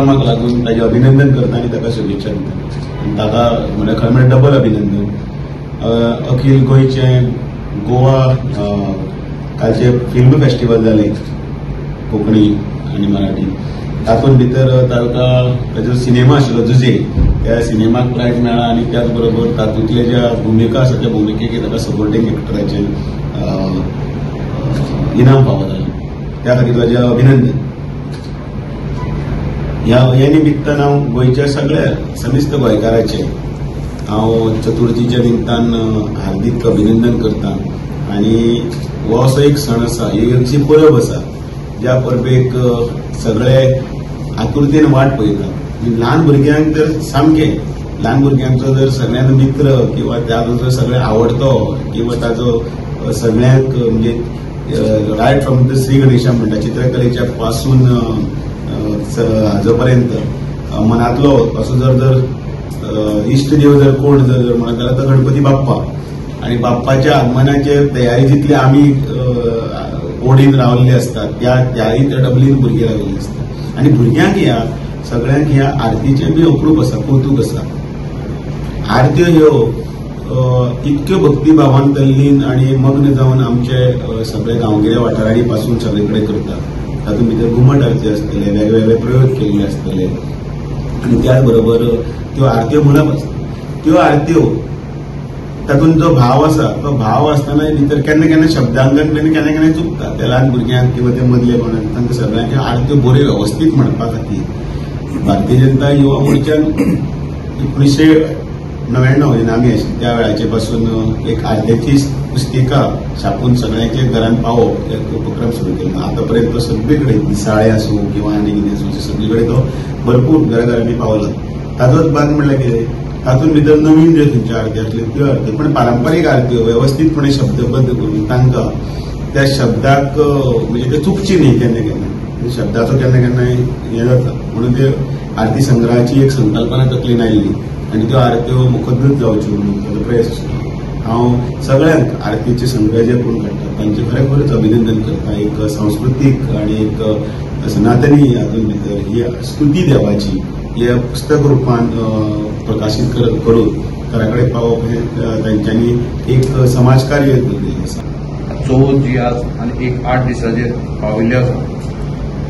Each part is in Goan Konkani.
उपक्रमाक लागून ताजें अभिनंदन करता आनी ताका शुभेच्छा दिता. आनी ताका म्हणल्यार खरें म्हणल्यार डबल अभिनंदन. अखिल गोंयचें गोवा कालचें फिल्म फेस्टिवल जालें कोंकणी आनी मराठी, तातूंत भितर ताका ताजो सिनेमा आशिल्लो जुजे, त्या सिनेमाक प्रायज मेळ्ळा आनी त्याच बरोबर तातूंतले ज्या भुमिका आसा त्या भुमिकेक ताका सपोर्टींग एक्टराचें इनाम फावो जालें. त्या खातीर ताजें अभिनंदन. ह्या निमित्तान हांव गोंयच्या सगळ्या समिस्त गोंयकाराचें हांव चतुर्थीच्या निमतान हार्दीक अभिनंदन करता. आनी हो असो एक सण आसा, ही अशी परब आसा ज्या परबेक सगळे आतुरतेन वाट पळयतात. ल्हान भुरग्यांक तर सामकें, ल्हान भुरग्यांचो जर सगळ्यांत मित्र किंवा ताजो जर सगळ्यांत आवडतो किंवा ताजो सगळ्यांक म्हणजे right from the Shri Ganesha म्हणटा चित्रकलेच्या पासून हाजो पर्यंत मनांतलो असो जर जर इश्ट देव जर कोण जर म्हणत जाल्यार तो गणपती बाप्पा. आनी बाप्पाच्या आगमनाचे तयारी जितली आमी ओडीन रावल्ले आसतात त्याही त्या डबलीन भुरगीं राविल्ली आसतात. आनी भुरग्यांक ह्या सगळ्यांक ह्या आरतीचें बी अप्रूप आसा, कौतूक आसा. आरत्यो ह्यो इतक्यो भक्तिभावान तल्लीन आनी मग्न जावन आमचे सगळे गांवगिऱ्या वाठारांनी पासून सगळे कडेन करतात. तातूंत भितर घुमट आरती आसतले, वेगवेगळे प्रयोग केल्ले आसतले आनी त्याच बरोबर त्यो आरत्यो म्हणप आसता. त्यो आरत्यो तातूंत जो भाव आसा तो भाव आसतना भितर केन्ना केन्ना शब्दांकन बीन केन्ना केन्ना चुकता. त्या ल्हान भुरग्यांक किंवा ते मदले कोणाक तांकां सगळ्यांक आरत्यो बऱ्यो वेवस्थीत म्हणपा खातीर भारतीय जनता युवा मोर्चान 1999 जेन्ना आमी आशिल्ले त्या वेळाचे पासून एक आरत्याची पुस्तिका छापून सगळ्यांच्या घरान पावोवप एक उपक्रम सुरू केलो. आतां पर्यंत तो सगळे कडेन दिसाळे आसूं किंवा आनी कितें आसूं सगळे कडेन तो भरपूर घराघरांनी पावला. ताजोच भाग म्हणल्यार कितें, तातूंत भितर नवीन ज्यो खंयच्यो आरत्यो आसल्यो त्यो आरत्यो, पण पारंपारीक आरत्यो वेवस्थीतपणे शब्दबद्ध करून तांकां त्या शब्दाक म्हणजे ते चुकची न्ही केन्ना केन्ना शब्दाचो केन्ना केन्ना हें जाता म्हणून ते आरती संग्रहाची एक संकल्पना तकलेन आयिल्ली आनी त्यो आरत्यो मुखदूत जावच्यो म्हणून ताजो प्रयास आशिल्लो. हांव सगळ्यांक आरतीचे संग्रह जे कोण काडटा तांचें खरें खरेंच अभिनंदन करता. एक सांस्कृतीक आनी एक सनातनी हातूंत भितर ही स्तुती देवाची हे पुस्तक रुपान प्रकाशीत करून घरा कडेन पावोवप हें तांच्यांनी एक समाजकार्य केल्लें आसा. चवथ जी आज आनी एक 8 दिसाचेर पाविल्ली आसा,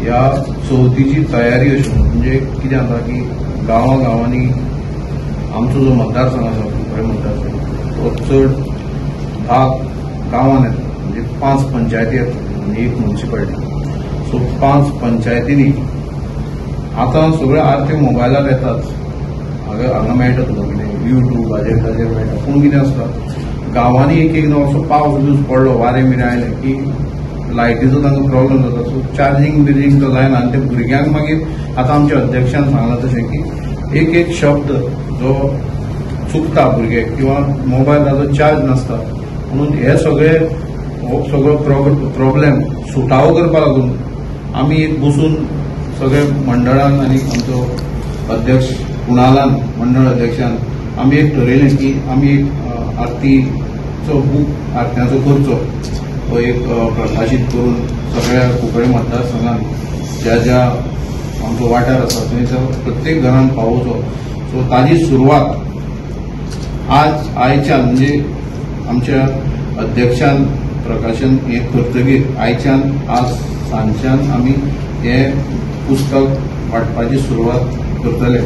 ह्या चवथीची तयारी अशी म्हणजे कितें जाता की गांवा गांवांनी आमचो जो मतदारसंघ आसा कुंकळे मतदारसंघ तो चड भाग गांवान येता, म्हणजे 5 पंचायती येता आनी एक म्युनिसिपालिटी. सो 5 पंचायतींनी आतां सगळ्यो आरत्यो मोबायलार येताच, हांगा मेळटा तुका कितें युट्यूब हाजेर ताजेर मेळटा. पूण कितें आसता गांवांनी एक एकदां असो पावस बिवस पडलो, वारें बिरें आयलें की लायटीचो तांकां प्रॉब्लम जाता. सो चार्जींग बिर्जींग तो जायना आनी ते भुरग्यांक मागीर आतां आमच्या अध्यक्षान सांगलां तशें की एक एक शब्द जो चुकता भुरगे किंवा मोबायल ताजो चार्ज नासता, म्हणून हे सगळे हो सगळो प्रॉब्लेम सुटावो करपा लागून आमी एक बसून सगळे मंडळान आनी आमचो अध्यक्ष कुणालान मंडळ अध्यक्षान आमी एक ठरयलें की आमी एक आरतीचो बूक आरत्यांचो करचो, तो एक प्रकाशीत करून सगळ्या कुंकळे मतदारसंघान ज्या ज्या आमचो वाठार आसा थंय प्रत्येक घरान पावोवचो. सो ताजी सुरवात आज आयच्यान म्हणजे आमच्या अध्यक्षान प्रकाशन हें करतगीर आयच्यान आज सांजच्यान आमी हें पुस्तक वांटपाची सुरवात करतले.